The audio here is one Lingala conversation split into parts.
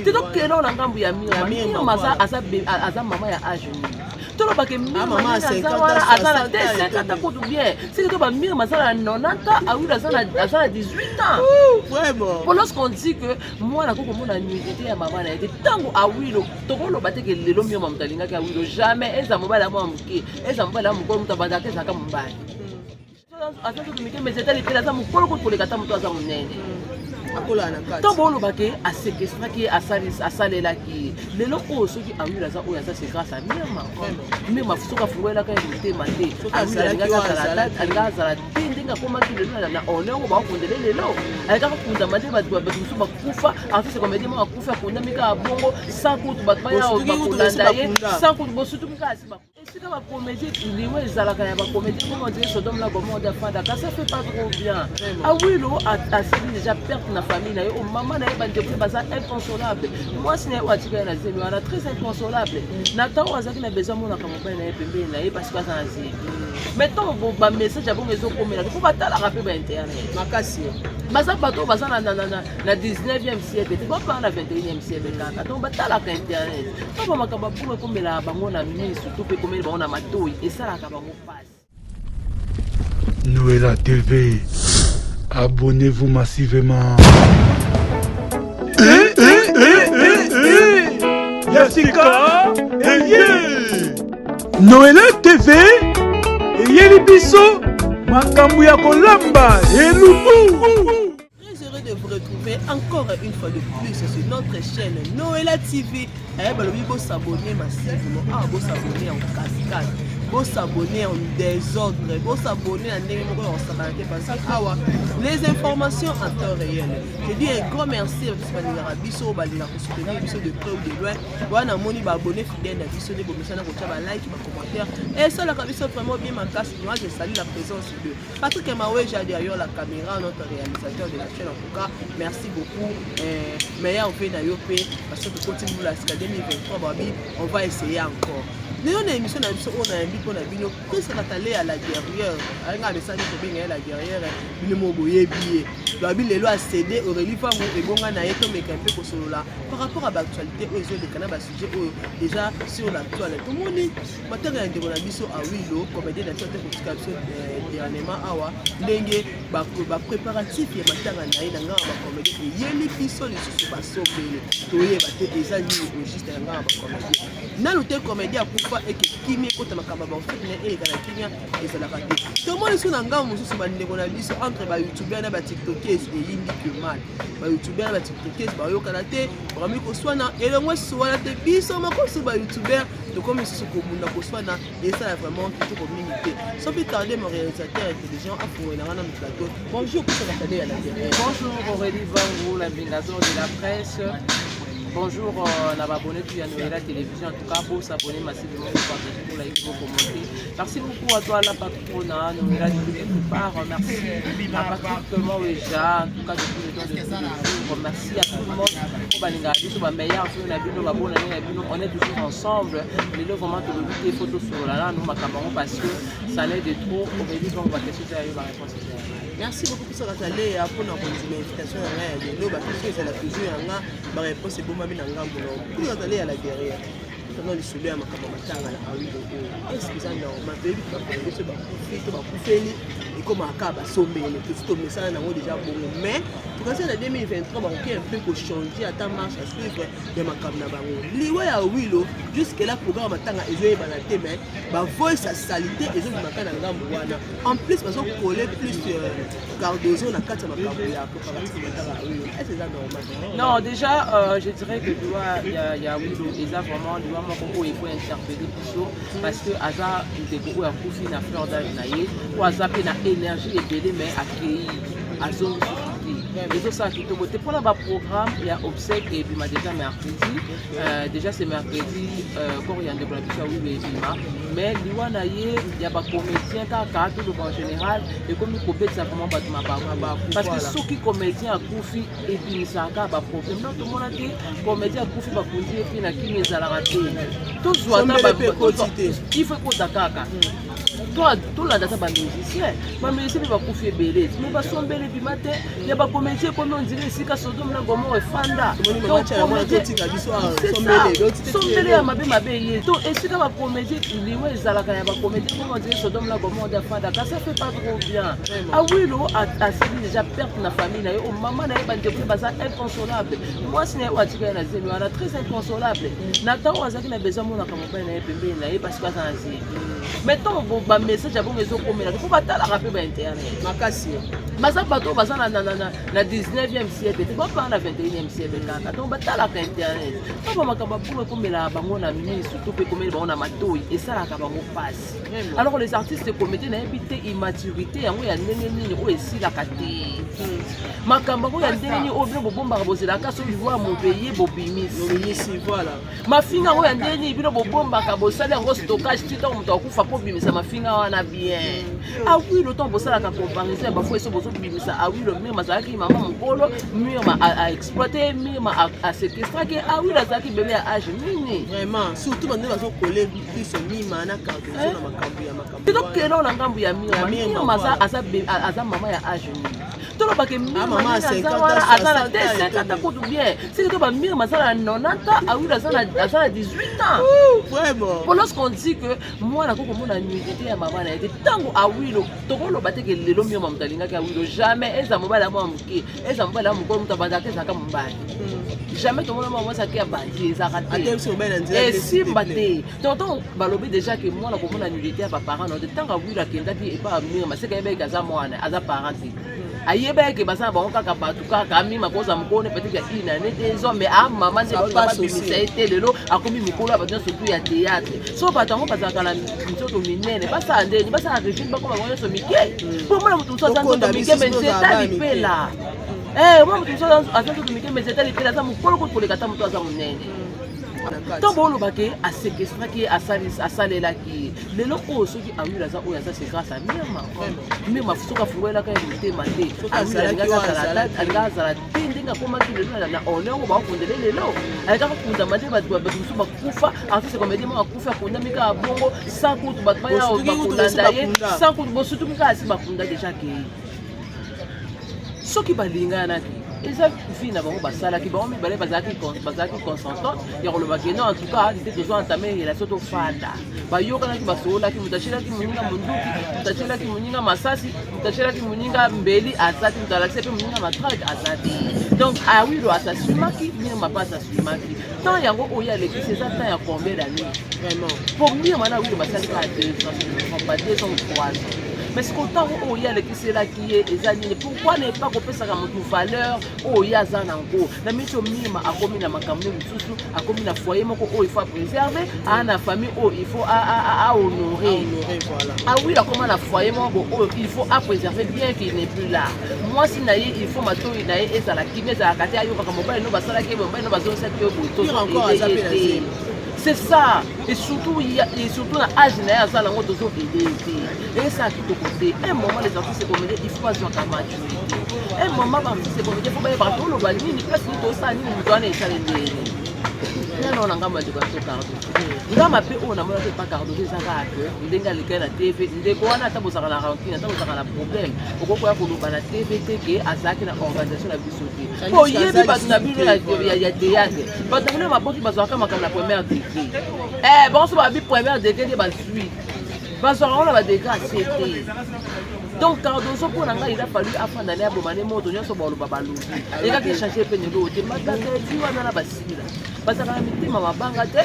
Te, tokende na ngambu ya Mirma. Mirma aza mama ya age nini? Tolobake Mirma aza wana, aza na te 50 ans kutu bien. Seke to bamirma aza na 90 ans, Awilo aza na 18 ans. Vraiment. Po lorsqu'on dit que mwana akoki komona nudité ya mama na ye te, ntango Awilo, tokoloba te ke lelo Mirma moto alingaki Awilo, jamais. Eza mobali ya mwa moke, eza mobali ya mokolo, moto abandaka ezalaka mobali aza soki mike, mais etali pele aza mokolo kutu koleka ata moto aza monene. Akolala na kati. Ntango olobake aséquestraki ye, asalelaki ye. Lelo oyo soki Awilo aza oyo aza, c'est grâce à Mirma. Mirma soki afungolelaka ye motema te, Awilo alingaki azala te ndenge akomaki lelo na honneur oyo bakokundele lelo. Alingaka kundama nde bato mosusu bakufa, artiste comédien moko akufi, akundami kaka bongo, sans kutu bato baya bakolanda ye, sans kutu bosutuki kaka si esika bacomédie. Liwa ezalaka ya bacomédie comme on dirait Sodome na Gomorrhe afandaka, ça fait pas trop bien. Awilo asali déjà perte na famille na ye, o mama na ye, bandeko baza inconsolable, mwasi na ye oyo atika ye na zemi wana, très inconsolable. Na ntango azalaki na besoin amonaka mobali na ye pembeni na ye parce que aza na zemi, mais ntango bamessage ya bongo ezokomelaka, mpo batalaka mpe bainternet. Makasi. Baza bato oyo baza na 19e siècle te, bapaa na 21e siècle kaka. Donc batalaka internet, to bamakambo ya bongo ekomelaka bango na miso to mpe ekomeli bango na matoi, esalaka bango mpasi. Noëlla TV, abonnez-vous massivement. Eh, eh, eh, eh, eh. Yasika, eye Noëlla TV eyeli biso makambo ya kolamba elubu. Très heureux de vous retrouver encore une fois de plus sur notre chaîne Noëlla TV. Eh, balobi bo s'abonner massivement. Ah, bo s'abonner en cascade. Bo s'abonner en désordre. Bo s'abonner en ndenge moko ya kosakana te parce que awa les informations en temps réel. Je dis un grand merci à biso balingaka biso, balingaka kosoutenir biso de près ou de loin. Wana moni ba abonné fidèle na biso nde bomesana kotia ba like, ba commentaire. Et ça la biso vraiment bien makasi. Moi, je salue la présence de Patrick Maweja derrière la caméra, notre réalisateur de la chaîne en tout cas. Merci beaucoup. Meilleur vœu na yo pe parce que continue la 2023 babi, on va essayer encore. Lelo na émission na biso oyo nayambi mpo na bino Prisca Katale la guerrière. Ayenga amesani kobenga ye la guerrière, bino mo boyebi ye. Babi lelo acédé Aurélie Vangu ebonga na ye, tomeka mpe kosolola par rapport à baactualité oyo ezoleka na basujet oyo déjà sur la toile. Tomoni matanga ya ndeko na biso Awilo, comédien na biso te kotika biso dernièrement awa, ndenge bapréparatif ya matanga na ye na ngai ya bacomédien eyeli biso lisusu basombele, toyeba te eza nini au juste ya ngai ya bacomédien. Nanu te comédien akufa eke kimia ekota, makambo ya bafete na eleka na kimia ezalaka te. Tomoni so na ngambo mosusu bandeko na biso entre bayoutubeur na batiktokese eyindi ke mal, bayoutubeur na batiktokese bayokana te, bakomi koswana elongo esusu wana te. Biso moko so bayoutubeur tokomi lisusu kobunda, koswana, esala vraiment kitoko mingi te. Sans plus tarder, mon réalisateur intelligent afungolelanga na plateau. Bonjour Prisca Katale ya la guerrière. Bonjour Aurélie Vangu, l'invitateur de la presse. Bonjour na abonné tout ya Noëlla Télévision. En tout cas, pour s'abonner massivement, pour partager, pour liker, pour commenter. Merci beaucoup à toi, la patronne, Noëlla depuis quelque part. Merci à Patrick Maweja, en tout cas depuis le temps de tous les jours. Merci à tout le monde. Pour balinga biso ba meilleur vœu na bino, ba bonne année na bino. On est toujours ensemble. Lelo vraiment tolobi te photo sur la là nous makambo parce que ça n'est de trop. Aurélie Vangu, ba question ya yo, ba réponse ya yo. Merci beaucoup Prisca Kataleya mpona kondima invitation ya ngai ya lelo. Baquestion ezala toujours ya nga, baréponse ebombami na ngambo na Prisca Kataleya la guerrière. Tana lisolo ya makambo ya matanga na Awilo oyo, est ce eza normal? Toyebi bakongo so bakufi to bakufeli, ekomaka kaka basombele, tosi tomesana nango déjà bongo, mais tokasi na 2023 bakoki un peu kochanger ata marche à suivre ya makambo na bango. Liwa ya Awilo, jusque là programme matanga ezoyebana te, mais bavoice ya salité ezobimaka na ngambo wana. En plus bazokole plus Cardozo na kati ya makambo ya préparatif matanga ya Awilo. Est ce eza normal? Non, déjà, je dirais que liwa ya Awilo eza vraiment liwa moko oyo eko interpeller biso parce que aza ndeko oyo akufi na fleur d'âge na ye, oyo aza mpe na énergie ebele, mais akei, azongi susu te. Ezosala kitoko te. Mpona baprogramme ya obsèque ebima déjà mercredi, déjà c'est mercredi, corps ya ndeko na biso ya Awilo ebima. Mais liwa na ye ya bacomédien kaka, toloba en général, ekomi kobetisa vraiment bato mabaku parce que soki comédien akufi, ebimisaka kaka baproblème. Non, tomona te comédien akufi, bakundi ye mpe na kimi, ezalaka te. Tozwa il faut ekota kaka. Tolanda ata bamusicien, bamusicien mpe bakufi ebele, me basombeli ebima te. Ya bacomédien ekomi on dirait esika Sodome na Gomorrhe efanda. Sombele ya mabe mabe ye to esika bacomédien, liwa ezalaka ya bacomédien, ekomi on dirait Sodome na Gomorrhe nde afanda. Kasi ça fait pas trop bien. Awilo asali déjà perte na famille na ye, o mama na ye, bandeko baza inconsolable, mwasi na ye oyo atikali na zemi wana, très inconsolable. Na ntango azalaki na besoin amonaka mobali na ye pembeni na ye, parce que aza na zemi. Mais ntango bamessage ya bongo ezokomelaka, mpo batalaka mpe bainternet makasi. Baza bato oyo baza na 19e siècle te, bapaa na 21e siècle kaka. Donc batalaka internet mpo bamakambo ya bongo ekomelaka bango na miso to mpe ekomeli bango na matoi, esalaka bango mpasi. Alors les artistes comédien, nayebi te immaturité yango ya ndenge nini oyo esilaka te. Makambo yango ya ndenge nini oyo bino bobombaka, bozelaka soki liwa moto eye, bobimisi? Voilà. Mafinga yango ya ndenge nini bino bobombaka, bosali yango stockage ti ntango moto akufa mpo obimisa mafinga wana? Bien, Awilo, ntango bosalaka comparaison ya bafo eso bozobimisa Awilo, Mirma azalaki mama mokolo, Mirma aexploite, Mirma aséquestraki Awilo, azalaki bebe ya age nini? Vraiment, surtout bande bazokole biso Mima na Cardozo na makambo ya makambo. Tokende na ngambu ya Mirma. Mirma aza mama ya age nini? Tolobake Mirma aza wana, aza na te 50 kutu bien. Seke to bamirma aza na 90 ans, Awilo aza na 18 ans. Vraiment. Po lorsqu'on dit que mwana akoki komona nudité ya mama na ye te, ntango Awilo, tokoloba te ke lelo Mirma moto alingaki Awilo. Jamais. Eza mobali ya mwa moke, eza mobali ya mokolo, moto abandaka ezalaka mobali. Jamais tomona mwa mwasi ake abandi, ezalaka te, esimba te. Donc ntango balobi déjà ke mwana komona nudité ya baparent na te, ntango Awilo akendaki epa ya Mirma, seke ayebaki aza mwana, aza parent te. Ayebaki ke baza na bango kaka bato kaka. Mirma koza mokolo peut-être ya une année, 2 ans, mais amama nde babimisa ye te. Lelo akomi mokolo ya bato nyonso tu ya théâtre. So bato yango bazalaka na nzoto minene, basala ndeni? Basala régime, bakoma bango nyonso mike. Mpo mona moto mosusu aza nzoto mike, mais nzeta lipela. Mona moto mosusu aza nzoto mike, mais nzeta lipela, aza mokolo kutu koleka ata moto aza monene. Ntango bolobake aséquestraki ye, asalelaki ye, lelo oyo soki Awilo aza oyo aza, c'est grâce à Mirma. Mirma soki afungolelaka ye motema te, Awilo alingaka azala te ndenge akomaki lelo na honneur oyo bakokundele lelo. Alingaka kundama nde bato mosusu bakufa, artiste comédien moko akufi, akundami kaka bongo, sans kutu bato baya bakolanda ye, sans kutu bosutuki kaka si bakunda déjà kei. Soki balinganaki, eza vie na bango, basalaki bango mibale, bazalaki consentant ya koloba ke non, en tout cas nde tozo entame relation, tofanda. Bayokanaki, basololaki. Moto atielaki moninga monduki, moto atielaki moninga masasi, moto atielaki moninga mbeli aza te, moto alakisi mpe moninga matraque aza te. Donc Awilo asasumaki, Mirma mpe asasumaki. Temps yango oyo alekisi eza temps ya combien d'année? Vraiment. Po Mirma na Awilo basali kaka 2 ans, pas 2 ans ou 3 ans, mais siko ntango oyo ye alekiselaki ye eza nini? Pourquoi ne pas kopesaka motu valeur oyo ye aza nango? Na miso, Mirma akomi na makambo nde mosusu, akomi na foyer moko oyo il faut apréserver, aa na famille oyo il faut ahonorer. Awilo akoma na foyer moko oyo il faut apréserver, bien qu'il n'est plus là. Mwasi na ye, il faut matoi na ye ezala kimia, ezalaka te ayokaka mobali no basalaki ye, mobali no bazongisaki ye boye. Tozoaider ye te, c'est ça. Et surtout na âge na ye aza nango, tozo aider ye te, esala kitoko te. Un moment, les artistes comédien, il faut bazwaka maturité. Un moment, baartiste comédien, faut bayebaka toloba nini, place nini, tosala nini, moto wana esala ndeni nano na ngambo ya ndeko ya so Cardozo. Ngamba mpe oyo namonaki epa Cardozo eza kaka ke ndenge alekai na TV. Ndeko wana, ata bozalaka na rancune, ata bozalaka na problème, okoki koya koloba na TV te ke azalaki na organisation na biso te. Po oyebi bato na bino ya théâtre, bato na bino ya maboki, bazwaka makambo na première degré. Bango so babi première degré nde bazwi, bazwaka ngo na badegré ase te. Donc Cardozo, mpo na ngai, il a fallu afanda ne aboma ne moto nyonso. Baloba, balobi, ekaki échange mpe lelo te. Mataka wana na basila bazalaka na mitema mabanga te,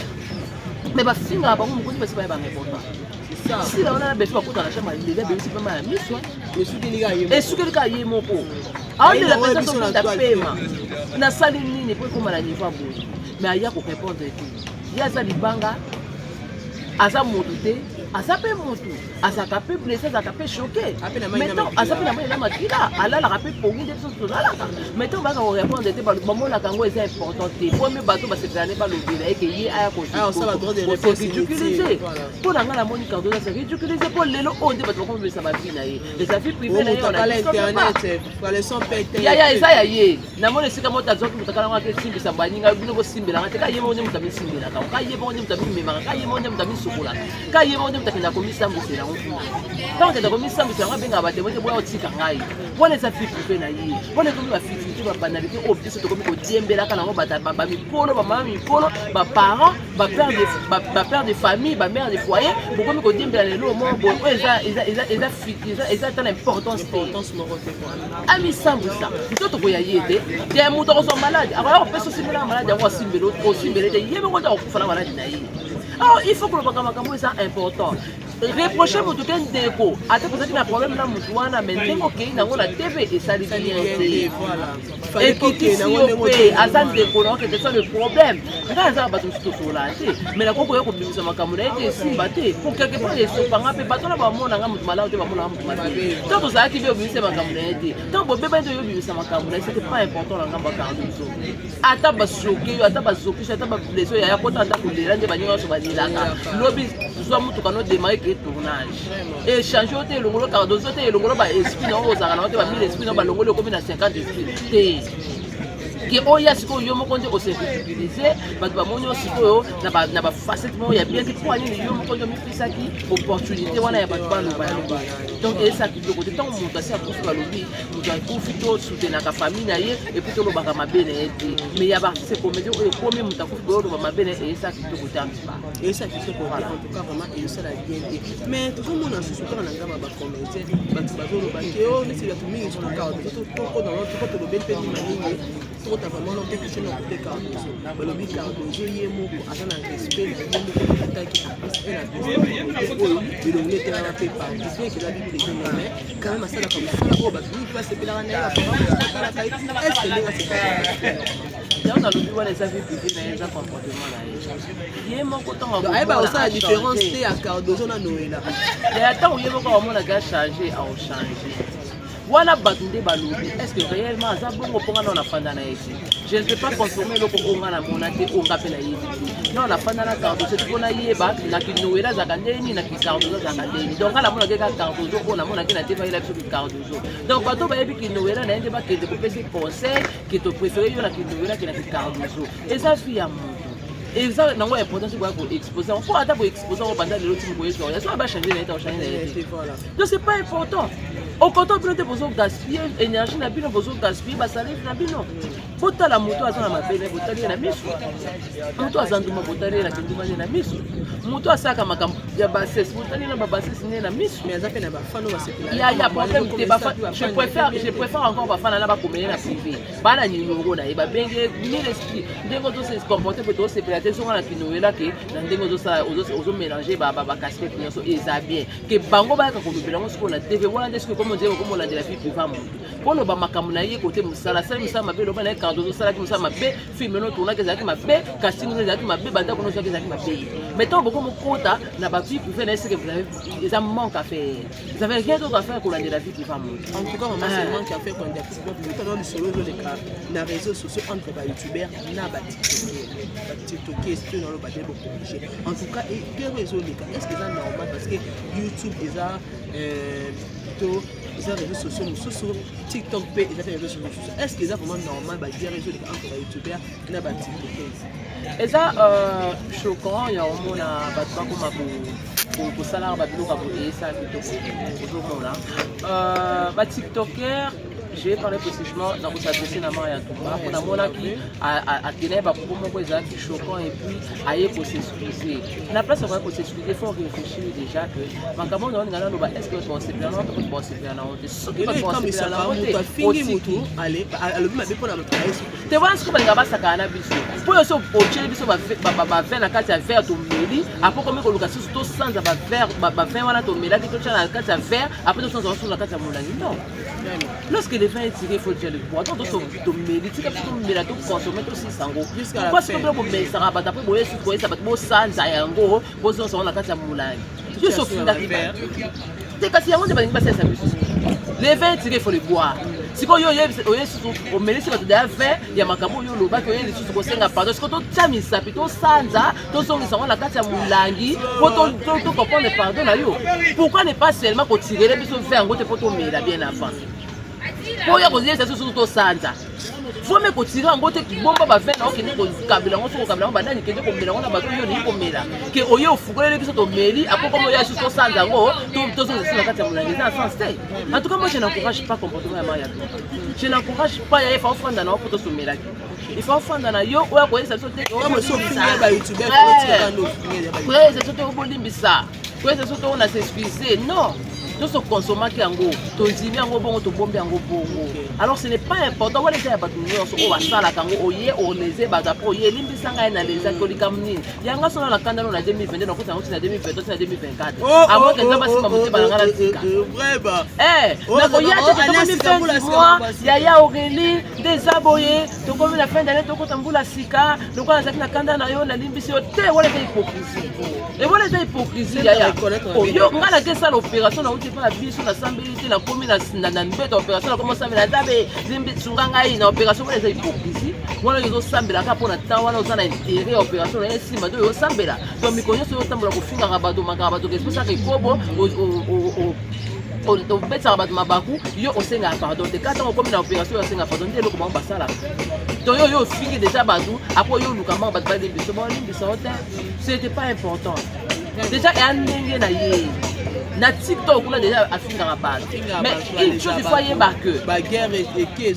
mais bafingaka bango mokonzi, basi baya barépondre. Sila wana na beso bakota na chambre, leli, abebisi mpe ya miso, esukeli kaka ye moko. Aolela mpenza, sokuta pema, nasali nini mpo ekóma na niveau ya boye? Mais aya korépondre te. Ye aza libanga, aza motu te, aza mpe motu, azalaka mpe blessé, azalaka mpe choqué, mais aza mpe na mai na makila, alalaka mpe pongi nde biso tolalaka. Mais ntango bayaka korépondre te, bamonaka yango eza important te. Po me bato basepela nde balobela eke ye aya kose ridiculiser. Mpo na ngai, namoni Cardozo ase ridiculiser, mpo lelo oyo nde bato bakomobimisa bavie na ye, eza vie privée na ye. Yaya, eza ya ye. Namoni esika moto azwaki moto akalango ake esimbisa baninga. Bino bosimbelanga te, ka ye moko nde moto amisimbelaka, ka ye moko nde moto amimemaka, ka ye moko nde moto. amisokolaka ka ye moko nde moto akendaka komisambwisela yango kuna. Ntango akendaka komisambwisela yango, abengaka batémoin te, boya otika ngai. Wana eza vie privée na ye. Wana ekomi bafutilité, babanalité oyo biso tokomi kodiembelaka nango. Bamikolo, bamama mikolo, baparent, bapère de famille, bamère de foyer, bokomi kodiembela lelo moko boye oyo eza ata na importance te. Importance moko te. Amisambwisa nzoto koya ye te te. Moto akozwa maladi, akoya kopesa osimbelaka maladi yango, asimbele osimbele te, ye moko te akokufa na maladi na ye. Alors il faut kolobaka makambo eza important. Reproche moto te, ndeko, ata kozalaki na problème na motu wana, mais ndenge okei nango na TV esali bien te, ekitisi yo mpe. Aza ndeko na yo, quelque soit le problème. Ngai aza na bato mosusu tosololaka te, mais nakoki koya kobimisa makambo na ye te, esimba te. Po quelque part esopanga mpe bato wana bamonanga moto malamu te, bamonanga moto mabe. Ntango tozalaki be, obimisa makambo na ye te. Ntango bobebani te, oyo obimisa makambo na ye, c'était pas important. Na ngambo ya Cardozo, ata basoke yo, ata bazokisi, ata bablesse oyo, yaya, kota ndako, lela nde baninga nyonso balelaka. Lobi zwa motuka no, démarre ke tournage échange oyo te. Elongolo Cardozo te, elongolo baesprit na oyo ozalaka nango te, bamille esprit na balongoli, okomi na 50 esprit te. Ke oya sikoyo, yo moko nde ose ridiculiser, bato bamoni yo sikoyo na bafacette moko ya bien te. Mpo nini? Yo moko nde omipisaki opportunité wana ya bato baloba yango. Donc eza kitoko te. Ntango moto asi akufi, balobi moto akufi, tosoutenaka famille na ye et puis tolobaka mabe na ye te. Mais ya baartiste comédien oyo ekomi moto akufi, boyoloba mabe na ye, eyesa kitoko te antuka. Eyesa kitoko te, en tout cas vraiment eyosala bien te. Mais tozomona susu kaka na ngamba bacomédien, bato bazoloba te o neti bato mingi, surtout Cardozo. Toko tolobeli mpe nima mingi, tokota vraiment no te question na kote Cardozo. Balobi Cardozo ye moko aza na respect na ye moko, ataki artiste mpe na business oyo elongi etelaka mpe partout, bien que eza vie privée, mais quand même asalaka mosala oyo bato mingi basepelaka na ye, baparent batalaka ye. Est ce que ndenge asepelaka? Yango nalobi, wana eza vie privée na ye, eza comportement na ye, ye moko. Ntango ayeba kosala différence te ya Cardozo na Noela. Ya ntango ye moko amonaka achange, aochange. Wana bato nde balobi. Est ce que réellement aza bongo? Mponga nao nafanda na ye te, je ne peux pas confirmer eloko oyo nga namona te, oyo nga mpe nayebi te. Nao nafanda na Cardozo te mpo nayeba na kinoela azalaka ndeni, na kicardozo azalaka ndeni. Donc nga namonaki kaka Cardozo oyo namonaki na te, bayela biso kicardozo. Donc bato bayebi kinoela na ye nde bakende kopesa conseil ke topréféré yo na kinoela ke na kicardozo. Eza vie ya moto, eza nango importance koya koexpose yango. Mpo ata koexpose yango banda lelo ti mokoyezwa ya soki bachange na ye te, ochange na ye te. Donc c'est pas important. Okoto bino te, bozogaspille énergie na bino, bozogaspille basalive na bino. Botala moto aza na mabele, botali ye na miso. Moto aza ndumba, botali ye na kindumba nde na miso. Moto asalaka makambo ya bassesse, botali ye na babassesse nde na miso. Mais aza mpe na bafano basepela. Ya problème te. Je préfère encore bafana na bakomele na privé, bana numéro na ye, babenge mille esprit ndenge ozose comporte mpe tosepela te. Songa na kinoyela ke na ndenge ozosala, ozomélange bacasquette nyonso, eza bien ke bango bayaka kolobela yango sikoyo na TV. Wana nde soki ekomi ondire komi olandela vie privée motu mpo loba makambo na ye kote mosala asali mosala mabe. Loba na ye: Cardozo, osalaki mosala mabe, film no tournaki ezalaki mabe, casting no ezalaki mabe, bandako no ozwaki ezalaki mabe. Mais ntango bokomokota na bavie privée na ye, seke eza manque à faire. Vous avez rien d'autre à faire kolandela vie privée motu. En tout cas, maman, c'est manque à faire kolandela vie privée. Tout à l'heure, lisolo ezoleka na réseaux sociaux entre bayoutubeur na batiktoker, batiktoker soki naloba te, bocorrige. En tout cas, guerre ezoleka, est ce que eza normal? Parce que YouTube eza plutôt eza réseaux sociaux mosusu, TikTok mpe eza mpe réseaux sociaux mosusu. Est ce que eza vraiment normal baguerre ezoleka entre bayoutubeur na batiktokers? Eza choquant ya omona bato bakoma kosalaka babiloko ya boye, esala kitoko. Ozomona batiktoker, je vais parler précisément na kos'adresse na mara ya Tumba, mpo namonaki akendaki bapropos moko ezalaki choquant et puis aye kos'excuse. Na place akoya kos'excuse, faut réfléchir déjà que makambo oyo naolinga naloba, est ce que bato basepela nango to bato basepela nango te? Soki bato basepela nango te, afingi motu, alobi mabe mpona bato na ye. Te, wana soki balinga basakana na biso, mpo oyo so otieli biso bavin na kati ya verre, tomeli, après komi koluka susu tosanza bavin wana tomelaki, totya na kati ya verre, après tosanza wana susu na kati ya molangi. Non, lorsque le vin est tiré, il faut déjà le boire. Donc tomeli, tika biso tomela, toconsommer, tosisa yango. Pourquoi soki bino bomelisaka bato, après boye susu koyesa bato bosanza yango, bozonsa yango na kati ya molangi? Yo so ofingaki bato te, kasi yango nde balingi basalisa biso. Le vin tiré, il faut le boire. Sikoyo oye susu omelisi bato daya vin ya makambo oyo olobaki, oye lisusu kosenga pardon. Sikoyo totya misapi, tosanza, tozongisa yango na kati ya molangi mpo tocomprendre pardon na yo. Pourquoi ne pas seulement kotirele biso vin yango te mpo tomela bien avant, mpo oya koyebisa susu tosanza? Vome kotira yango te, kibomba bavin na okende kokabela yango, soki okabela yango banani, kende komela yango na bato oyo olingi komela, ke oye ofungoleli biso tomeli, apo komo oya susu tosanza yango, tozongisa susu na kati ya molangi, eza na sens te. En tout cas, moi, je n'encourage pas comportement ya Maria Tumba, je n'encourage pas. Ya ye fa ofanda na yo mpo tosomelaki, il faut ofanda na yo oyo akoyebisa biso te, koyebisa biso te obolimbisa, koyebisa biso te oyo na s'excuse. Non, tosokonsomaki yango, tondimi yango bongo, tobombi yango bongo. Alors ce n'est pas important. Wana eza ya bato nyonso oyo basalaka yango. Oye oleze bato, apres oye elimbisa ngai na lezaki olikambo nini yanga sona na kanda no na 2022, nakota yango ti na 2023, ti na 2024, amoke Nzambe asimba motema na ngai na tika. Nakoya te. Tokomi fin du mois, yaya Aurélie, nde eza boye, tokomi na fin d'année, tokota mbula sika. Lokola nazalaki na kanda na yo, nalimbisi yo te. Wana eza hypocrisie, wana eza hypocrisie, yaya. Oyo ngai nake esala opération, nauti epa na biso, nasambeli te, nakomi na mbeto opération, nakomi osambela, Nzambe sunga ngai na opération. Wana eza hypocrisie. Wana oyo ozosambela kaka mpona temps wana oza na intérêt ya opération na ye nsima te, oyo osambela. Donc mikolo nyonso oyo otambola kofingaka bato, makaka bato, kesipesaka ekobo, obetisaka bato mabaku, yo osengaka pardon te. Kaka ntango okomi na opération, oyo osengaka pardon, nde eloko bango basalaka. Donc yo ofingi déjà bato, après oyo oluka mbango bato balimbisa, balimbisa yo te. C'était pas important. Déjà eya ndenge na ye na TikTok kuna, déjà afingaka bato. Mais une chose, il faut ayeba que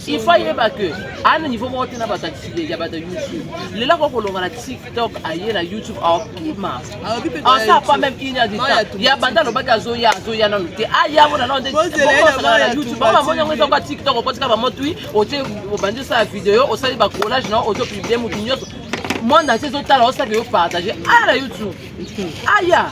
il faut ayeba que aa na niveau moko te na bato ya bato ya YouTube. Lelo akoki kolonga na TikTok, aye na YouTube, aokima asala pas même une heure du temps. Ya banda alobaki azoya, azoya nanu te. Aya mona nano nde na YouTube, bango bamoni yango eza kwa TikTok. Okotika bamotui, otie, obandi osala video, osali bacollage na ozopublier, motu nyonso, monde entier ezotala, osala yo partage. Aya na YouTube, aya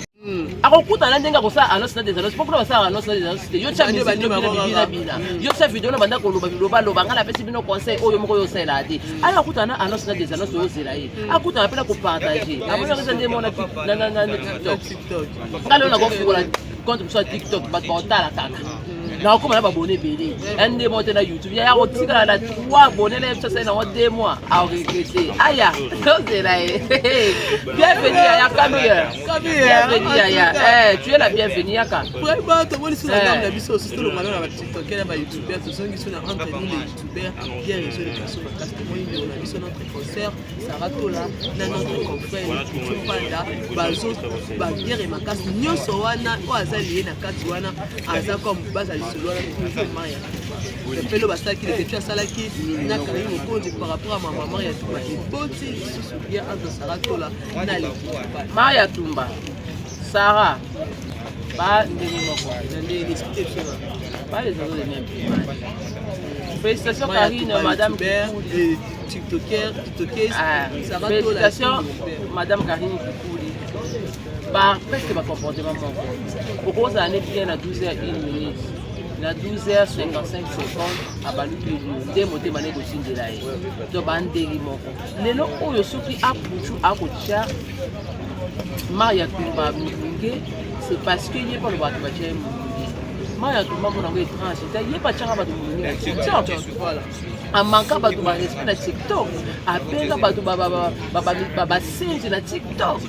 akokutana ndenge akosala annonce na des annonces, mpo kuna basalaka annonce na des annonces te. Yo tia musique, bina bina, yo tia video na banda koloba bilobaloba, ngai napesi bino conseil oyo moko oyo osalelaka te. Aya akutana na annonce na des annonces, oyo ozela ye akutana mpe na kopartage, amoni yango eza nde mona na TikTok. Ngai lelo nakofungola compte mosusu ya TikTok, bato bakotala kaka, nakokoma na babone ebele ya nde moko te na YouTube. Yaya kotikala na 3 abonnés na ye biso, asali nango 2 mois, aregretter. Aya tozela ye. Bienvenue yaya Camille, bienvenue yaya, tu es la bienvenue yaka. Vraiment, tomoni so na ngambo na biso osusu, tolongana na batiktoker na bayoutubeur, tozongi so na entre nous les youtubeurs, bien réseau de façon makasi. Tomoni ndeko na biso, notre concert Sara Tola na notre confrère Pichu Panda, bazo baguerre makasi nyonso wana. Oyo aza lié na kati wana, aza comme baza lisolo wana toujours. Maria epelo basalaki leketu, asalaki na Karine Mokonzi par rapport à mama Maria Tumba, eboti lisusu bien entre Sara Tola na Leketu. Maria Tumba, Sara, ba ndenge moko. Na ndenge expliquer biso. Pas les oiseaux de même plumage. Félicitations Karine, madame. Tiktoker, tiktokeuse. Ah, félicitations madame Karine Kikuli. Par presque ba comportement moko. Okozala ne bien na 12 h 1 minute. Na 12h55 seconde abaluki nde motema nde kotindela ye to bandenge moko. Lelo oyo soki aputu akotya Maria Tumba molunge, c'est parce que ye mpo alobaka batya ye molunge. Maria Tumba mona yango étrange te, ye mpe atyaka bato molunge na TikTok, amanka bato barespect na TikTok, abenga bato basenzi na TikTok.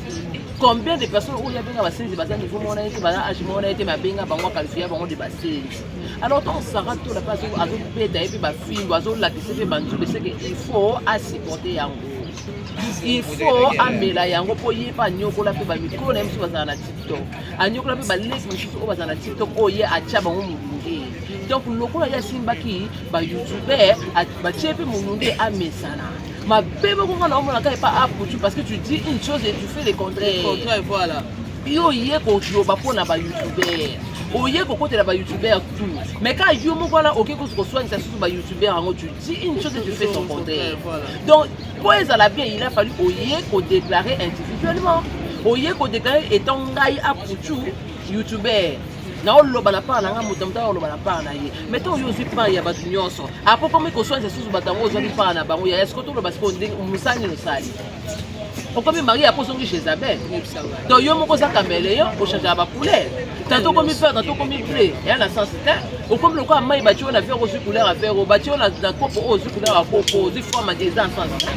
Combien de personnes oyo abenga basenzi baza niveau moko na ye te, baza age moko na ye te, mais abenga bango, aqualifier bango de basenzi? Alors ntango Sara Tola mpe azobeta ye mpe bafimbo, azolakisa mpe banzube, c'est que il faut asupporter yango, il faut amela yango, mpo ye mpe anyokola mpe bamikolo na ye mosusu bazala na TikTok, anyokola mpe baleki mosusu oyo bazala na TikTok, oyo ye atya bango molunge. Donc lokola ye asimbaki bayoutubeur, batie mpe molunge, amesana mabe moko. Nga naomonaka epa aputu, parce que tu dis une chose et tu fais le contraire. Contraire, voilà. Yo oye koloba mpona bayoutubeur, oye kokotela bayoutubeur tout, mais ka yo moko wana oke koswanisa susu bayoutubeur yango. Tu dis une chose et tu fais son contraire. Donc po ezala bien, il a fallu oye kodéclarer individuellement, oye kodéclarer étant ngai aputu youtubeur, naoloba na part na nga, moto moto aoloba na part na ye. Mais ntango yo ozwi part ya bato nyonso, apo komi koswanisa susu bato yango ozwaki part na bango, ya siko toloba sikoyo ndenge mosala nini osali? Okomi marié, apo ozongi Jézabel. Donc yo moko oza caméléon, ochangeaka bacouleur. Tantôt okomi vert, tantôt okomi bleu, eya na sens te. Okomi lokola mai batie oyo na verre, ozwi couleur ya verre, oyo batie oyo na kopo, oyo ozwi couleur ya kopo, ozwi forme, eza na sens te.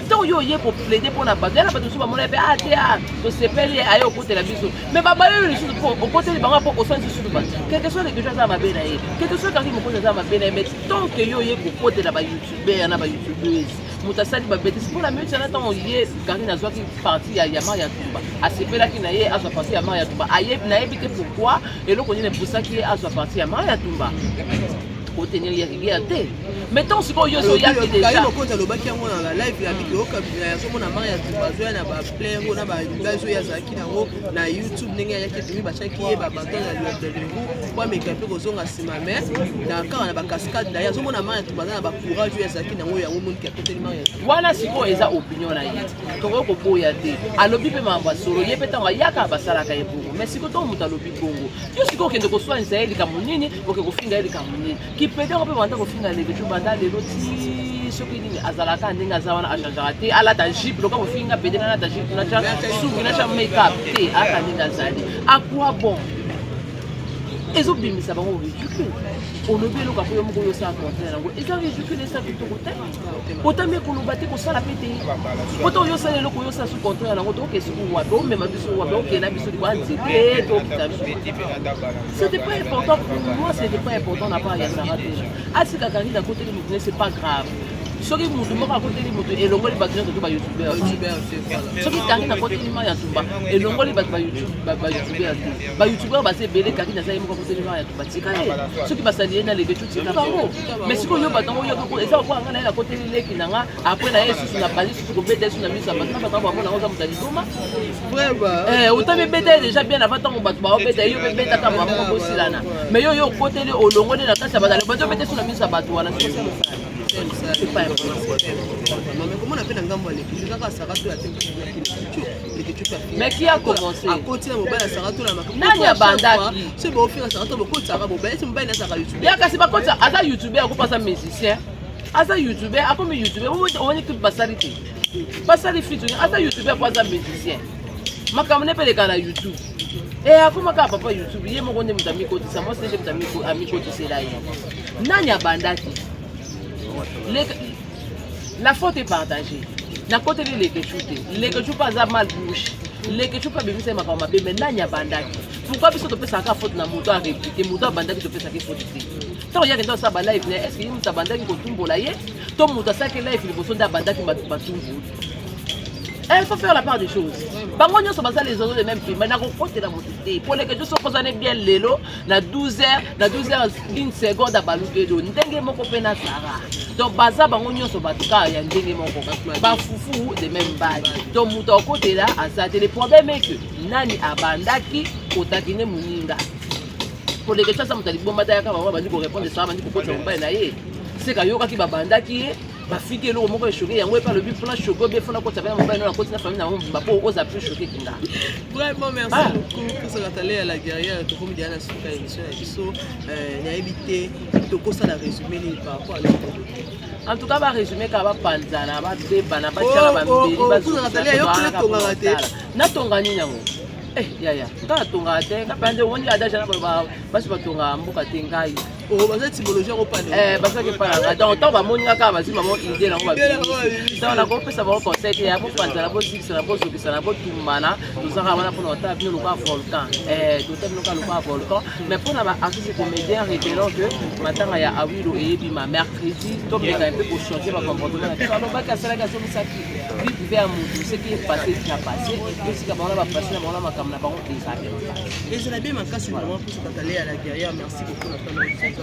Ntango yo oye koplaide mpo na bato, ya na bato mosusu bamona mpe a te, a tosepeli, aye okotela biso, mais babayo yo lisusu mpo okoteli bango, mpo oswanisi lisusu bato. Quelque soit quelque chose aza mabe na ye, quelque soit kaki mokonzi aza mabe na ye, mais tant que yo oye kokotela bayoutubeur na bayoutubeuse, moto asali babêtises mpona minute na ntango ye Karine azwaki parti ya Maria Tumba, asepelaki na ye azwa parti ya Maria Tumba. Nayebi te pourquoi, eloko nini epusaki ye azwa parti ya Maria Tumba, kotenir ye rigueur te. Mais ntango sikoyo yo ozoyaki déjà, Mokonzi alobaki yango na live ya biki okabila, azomona Maria Tumba azoya na baplaire oyo na bagaz oyo azalaki nango na YouTube, ndenge ayaki ebimi, batiaki ye babaton na leroux po ameka mpe kozonga nsima, mais na kaka na bacascade na ye, azomona Maria Tumba aza na bacourage oyo azalaki nango, yango moniki akoteli Maria. Wana sikoyo eza opinion na ye, tokoki koboya te. Alobi mpe makambo ya solo, ye mpe ntango ayaka basalaka ye bongo. Mais sikoyo ntango moto alobi bongo, yo sikoyo okende koswanisa ye likambo nini? Oke kofinga ye likambo nini? Kipede yango mpe banda kofinga Leketu banda lelo ti soki nini, azalaka ndenge aza wana, achangeaka te. Alata jupe loka kofinga pede, nalata jupe, natya suki, natya make-up te, aka ndenge azali. À quoi bon ezobimisa bango ridicule? Olobi eloko apo yo moko oyo osala contraire yango, eza ridicule, eza kitoko te. Otami koloba te, kosala mpe te, poto oyo osala eloko oyo osala su contraire yango, tokoke siku wapi? Omema biso wapi? Okenda biso likwa nzete, tokita biso. C'était pas important pour moi, c'était pas important na part ya Sara te. Atika Karine akoteli motu ne, c'est pas grave. Soki motu moko akoteli motu, elongoli bato nyonso to bayoutubeur. Soki Karine akoteli Maria Tumba, elongoli bato bayoutubeur te. Bayoutubeur baza ebele. Karine aza ye moko, akoteli Maria Tumba, tika ye. Soki basali ye na Leketu, tika bango. Mais sikoyo yo bato yango yo eza kokoka nga na ye nakoteli leki na nga, après na ye susu na bandi susu kobeta ye susu na miso ya bato na bato yango bamona yango oza moto ya liboma. Otami beta ye déjà bien avant. Ntango bato baobeta ye, yo mpe betaka moko, bosilana. Mais yo okoteli, olongoli na kati ya bato, bato obete su na miso ya bato wana, c'est pas important. Mais komona mpe na ngambo ya Leketchou, kaka Sara to te. Leketchou. Mais qui a commencé? Akoti na mobali ya Sara to na Nani abandaki? Soki bofinga Sara to, bokotisaka mobali esi mobali nazalaka YouTube. Ya kasi bakotisa, aza youtubeur, akopa aza musicien, aza youtubeur, akomi youtubeur. Omoni clip basali te, basali featuring. Aza youtubeur po aza musicien, makambo ne mpe eleka na YouTube. E akoma kaka papa YouTube. Ye moko nde moto amikotisa, mwasi nde moto amikotisela ye. Nani abandaki? La faute est partagée. Nakoteli Leketchou te. Leketchou mpe aza mal bouche, Leketchou mpe abimisa ye makambo mabe. Mais nani abandaki? Pourquoi biso topesaka faute na moto arépliquer? Moto abandaki, topesaki faute te. Ntango yaki nde asala balive na ye, est ce que ye moto abandaki kotumbola ye to moto asalaki live liboso nde abandaki batumboli? Il faut faire la part des choses. Bango nyonso baza les oiseaux de même pays. Nakokotela moto te. Po Leketchou soki ozani bien lelo na 12 heures, na 12 heures une seconde abaluki edo ndenge moko mpe na Sara. Donc baza bango nyonso bato kaka ya ndenge moko, bafufu de même base. Donc moto akotela aza te. Le problème est que nani abandaki kotakine moninga? Po Leketchou aza moto alibomba te, ayaka bango bandi korépondre Sara, bandi kokotisa mobali na ye. Seka ayokaki babandaki ye, bafiki eloko moko echoquer yango, epe alobi mpona choquer obe fona kotisa mpe na mobali no, nakoti na famille na bango mpo oza plus choqué kinga. Vraiment, merci beaucoup pour Tale ya la guerrière. Tokomi deya na suka émission na biso. Nayebi te tokosala résumé nini par rapport à notre En tout cas, barésumé kaka, bapanzana, babebana, batiaka bambeli. Natonga nini yango? Yaya, nga natongaka te. Nga mpe nde omoni adage na basi batongaka mboka te. Ngai Baza typologie yango pane. Bazaki epa na ngai. Donc ntango bamoni nga kaka, bazwi bango idée nango, babimisi. Ntango nakopesa bango conseil te ya bopanzana, bozikisana, bozokisana, botumbana, tozaka wana mpona kotala bino lokola volcan, totala bino kaka lokola volcan. Mais mpona baartiste comédien, retenons que matanga ya Awilo eyebima mercredi. Tomeka mpe kochanger bacomportement na biso. Alobaki, asalaki, azomisaki vie privée ya motu. Ce qui est passé, déjà passé. Tosika bango na bapassé na bango na makambo na bango, eza bien. Ezala bien makasi vraiment. Mposa Tale ya la guerrière, merci beaucoup na tano ozwaki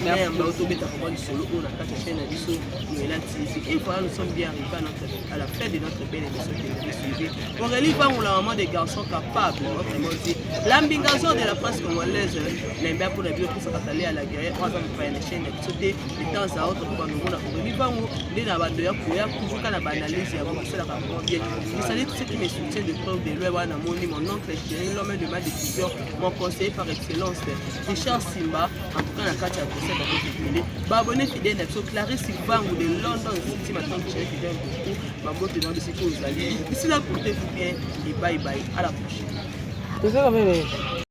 yamba tobeta vraiment lisolo oyo na kati ya chaîne na biso Noela TV. Et voilà, nous sommes bien arrivés à la fin de notre belle émission que vous avez suivi. Aurélie Vango, la maman des garçons capables, autrement dit l'ambingaison de la presse congolaise, nayemba mpona bino mposa Tale ya la guerrière oyo aza mopaya na chaîne na biso te. De temps à autre kobandomona Aurélie Vango nde na bando ya koya toujours kaka na baanalyse ya bokosalaka vraiment bien. Je salue tous ceux qui me soutiennent de près ou de loin. Wana namoni mon oncle chéri, l'homme de ma décision, mon conseiller par excellence, Richard Simba. En tout cas, kati ya Bruxelles, babote ebele. Baabonné fidèle na biso, Clarisse Vangu de London City, ma tante chérie, fidèle beaucoup, babote na bisika ozali. D'ici là, portez-vous bien et bye bye, à la prochaine. Tozaka meme.